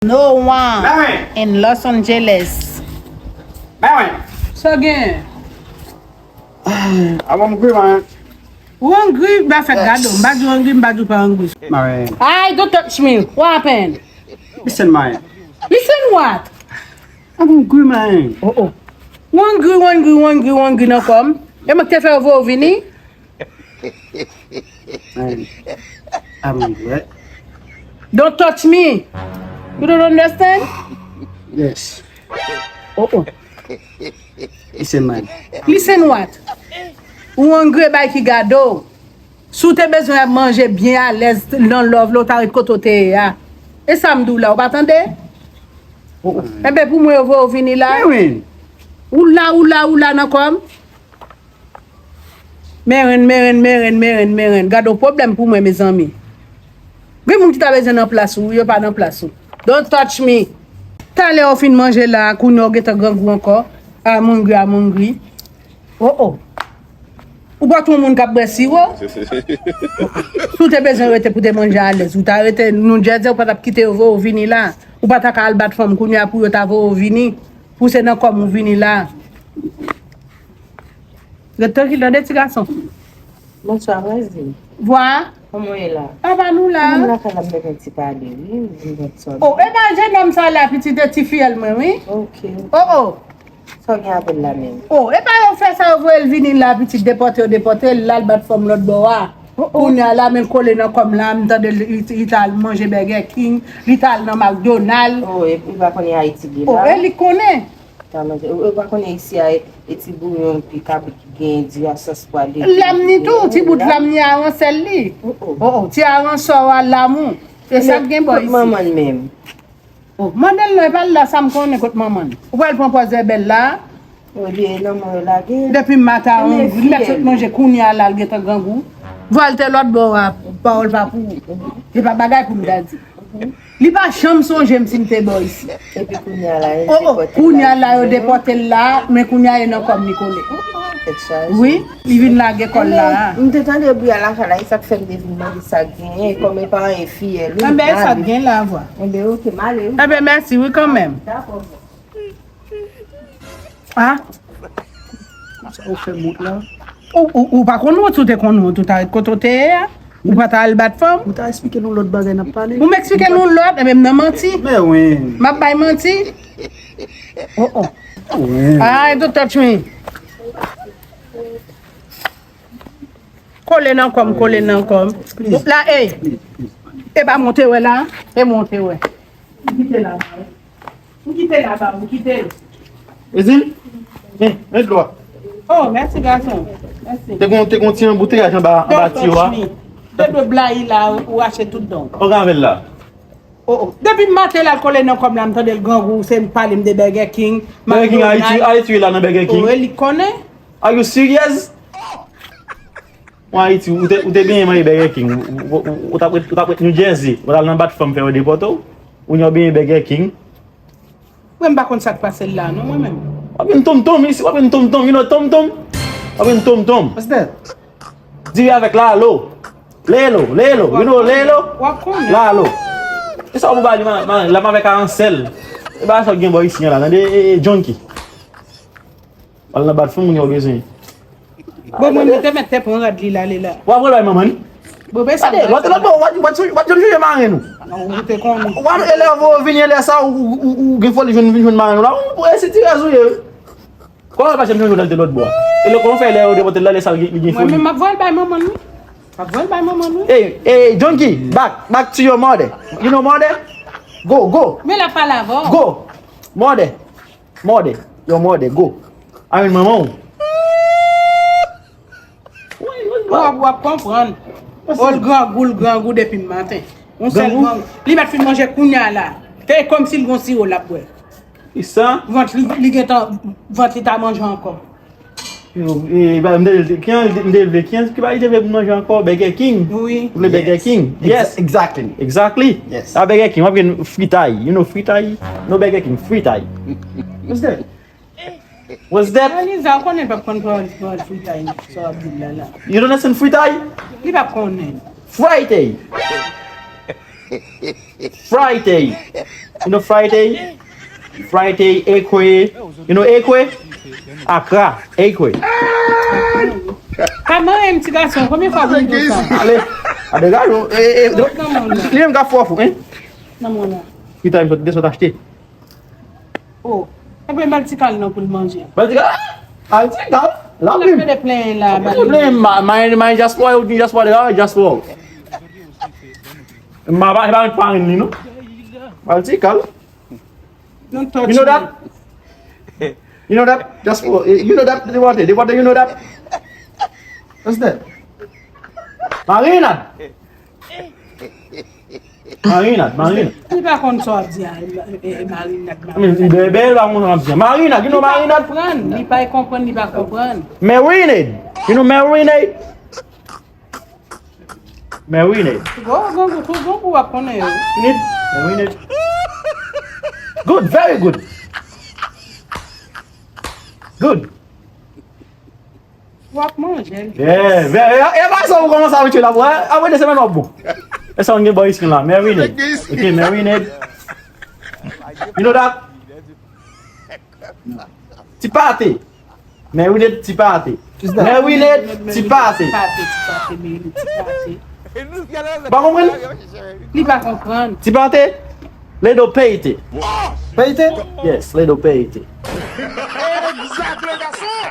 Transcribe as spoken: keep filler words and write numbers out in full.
Noah in Los Angeles. Sa gen? Ou hungry, ba fèt gado. M pa di w hungry, m pa di w pa hungry. Ay, don't touch me. What happened? Listen, man. Listen what? I'm hungry, man. Oh, oh. Ou hungry, ou hungry, ou hungry, ou hungry nan kò m. E mwen ki te fè yo voye w vini? Man, I'm hungry. Don't touch me. You don't understand? Yes. Oh, oh. Listen, man. Listen what? Ou hungry, bay ki gado. Si w te bezwen ap manje byen alèz nan love la, ou ta ret kote w te ye a. E sa m di w la, ou pa tande? Enben, pou mwen, yo voye w vini la. Ou la, ou la, ou la nan kò m. Meren, meren, meren, meren, meren. Gad yon pwoblèm pou mwen, mezanmi. Gen moun ki ta bezwen nan plas ou, yo pa nan plas ou. Don't touch me. Talè ou fin manje la, kounye a ou gentan grangou ankò. I'm hungry, I'm hungry. Oh, oh. Ou pa t yon moun k ap bwè siwo? Si w te bezwen rete pou te manje alèz, ou ta rete New Jersey, ou pa t ap kite yo voye w vini la. Ou pa ta ka al bat fanm kounye a pou yo ta voye w vini. Pou se nan kò m ou vini la. Ret trankil tande ti gason. Bonswa, Wazin. Vwa? Kòman w ye la? Apa nou la? Mwen lakay la, m bezwen ti pale, wi, m vin konn sa w di. Oh, e pa jennonm sa la, pitit, e ti fiyèl mwen, wi. Ok. Oh, oh. Sa w gen avè l la menm? Oh, e pa yo fè sa, yo voye l vini la, pitit, depòte yo, depòte l, l al bat fanm lòt bò a. Oh, oh. Kounye a la, men l kole nan kò m la, m tande l, li, li t al manje Burger King, li t al nan McDonald. Oh, e, e pa konnen Ayiti li la? Oh, e li konnen. Ou pa konnen isi a, e ti bouyon pi kabrit ki gen di a sans pwale. Lam ni tou, ti bout lam ni aransèl li. Oh, oh, ti aransò a lamou. Se sa k gen bò isi. Kot manman l menm? Oh, mande l non, e pa l la sa m konnen kot manman l. Ou pral pran pòz rèbèl la? Depi maten a, m mèt sot manje kounye a la, l gentan grangou. Vwa l te lòt bò a, pawòl pa pou ou. Se pa bagay pou m ta di. Li pa janm sonje m si m te bò isi. Epi kounye a la, oh, oh, kounye a la, yo depòte l la, men kounye a, e nan kò m li kole. Tèt chaje. Wi, li vin lage kò l la. M te tande bri a lakay la, e sa k fè m te vin mande sa k genyen, kòm e pa anyen fiyèl, wi. Anben, e sa k gen la, vwa. Enben, ok, m ale, wi. Enben, mèsi, wi, kanmenm. Dakò, vwa. Ah? Sa ou fè mont la? Ou, ou, ou pa konn wont, si w te konn wont, ou ta ret kote w te ye a. Ou pa ta al bat fanm. Ou ta eksplike nou lòt bagay n ap pale. Ou m eksplike nou lòt, enben m nan manti. Men wi. M ap bay manti. Oh, oh. Wi. Ay, don't touch me. Kole nan kò m, kole nan kò m. Please. La, ey. Please, please. E pa monte wè la, e monte wè. Kite la. M kite la ba ou, m kite l. Ezil? Men, men dlo a. Oh, mèsi, gason. Mèsi. Te gon, te gon ti anbouteyaj anba, anba tiyo a. Don't touch me. Te dwe blayi la, ou rache tout don. Ou ka avè l la. Oh, oh. Depi maten la, l kole nan kò m la, m tande l grangou, se m pale m de Burger King, Burger King, Ayiti, McDonald's. Ayiti la nan Burger King. Oh, e li konnen. Are you serious? Mwen Ayiti, ou te, ou te benyen manje Burger King, ou, ou, ou, ou t ap ret, ou t ap ret New Jersey, ou t al nan bat fanm fè yo depòte w, ou nyan benyen Burger King. Mwen m pa konn sa k pase l la non, mwen menm. W ap vin tonmtonm isi, w ap vin tonmtonm, you know tonmtonm? W ap vin tonmtonm. What's that? Diri avèk lalo. Lelo, lelo, you know lelo? W ap konnen. Lalo. E sa w pou ba li, man, man, la m avèk aransèl. E ba sa w gen bò isi an la, tande, e, e, junkie. Al nan bat fanm, moun yo bezwen. Bon, mwen, mwen te mèt te pran rad li la, li la. W ap pran bay manman li? Bon, ben, sa. Gade, w ap te lòt bò, w ap, w ap, w ap jwenn marenn ou. Non, ou te konnen. W ap elè vo vini, elè sa, ou, ou, ou, ou gen foli jwenn, vin jwenn marenn ou la. Ou, ou, e si ti rèz ou ye, wi. Kòman l pa janm jwenn jòdal te lòt bò a? E lè kòman fè lè yo depòte l la, lè sa l gen, li gen foli? Mwen menm, m ap voye l bay manman l, wi. M ap voye l bay manman l, wi. Hey, hey, junkie, back, back to your mother. You know mother? Go, go. Men l ap pale avè w. Go. Mother. Mòde. Yo, mòde, go. Amèn manman w. W ap, w ap konprann. Ol grangou, l grangou depi maten. Yon sèl grangou. Li mèt fin manje kounye a la. Se kòmsi l gon siwo l ap bwè. Kisa? Vant li, li gentan, vant li ta manje ankò. Yo, e, ba, m te, ki an, m te vle, ki an, ki bagay li te vle pou manje ankò? Burger King? Wi. Ou vle Burger King? Yes. Exactly. Exactly. Yes. A Burger King, w ap gen fritay. You know fritay? No Burger King, fritay. What's that? What's that? Aliza, ou konnen l p ap konn pawòl, pawòl fritay, sa w ap di l la, la. You don't understand fritay? Li p ap konnen. Fritay. Friday. You know Friday? Friday, Ekwe. You know Ekwe? Akra, Ekwe. Kòman e, m ti gason, konbyen fwa pou m di w sa? Ale, a dega yo. Eh, eh, li menm ka fò fou, hein? Nan mwen la. Ki ta m sot, de sot achte? Oh, ebyen ba l ti kal non pou l manje. Ba l ti kal? Al ti kal? La plim. Plenyen la, ba l. Plenyen, ma, ma, ma, dyaspora, ou di dyaspora, dyaspora. Ma, ba, ba, pa rin li, non. Ba l ti kal. You know that? You know that? Dyaspora, you know that, Deporte, Deporte, you know that? What's that? Marinad. Marinad, marinad. Li pa konn sa w ap di a, e, e, e, marinad, marinad. Bebe, li pa konn sa w ap di a. Marinad, you know marinad? Li pa konprann, li pa konprann. Marinade. You know marinade? Marinade. Gon, gon, gon, gon, gon, w ap konnen yo. Marinade. Good, very good. Good. W ap manje l. Yeah, yeah, yeah, yeah, ba sa ou kòmanse abitye la, bro. Apre de semèn w ap bon. E sa w gen bò isit la, marinade. Ok, marinade. You know that? Ti pate. Marinade ti pate. Marinade ti pate. Ti pate, ti pate, marinade ti pate. Ou pa konprann? Li pa konprann. Ti pate? Ledo peyite. Peyite? Yes, ledo peyite. Egzak, le gason!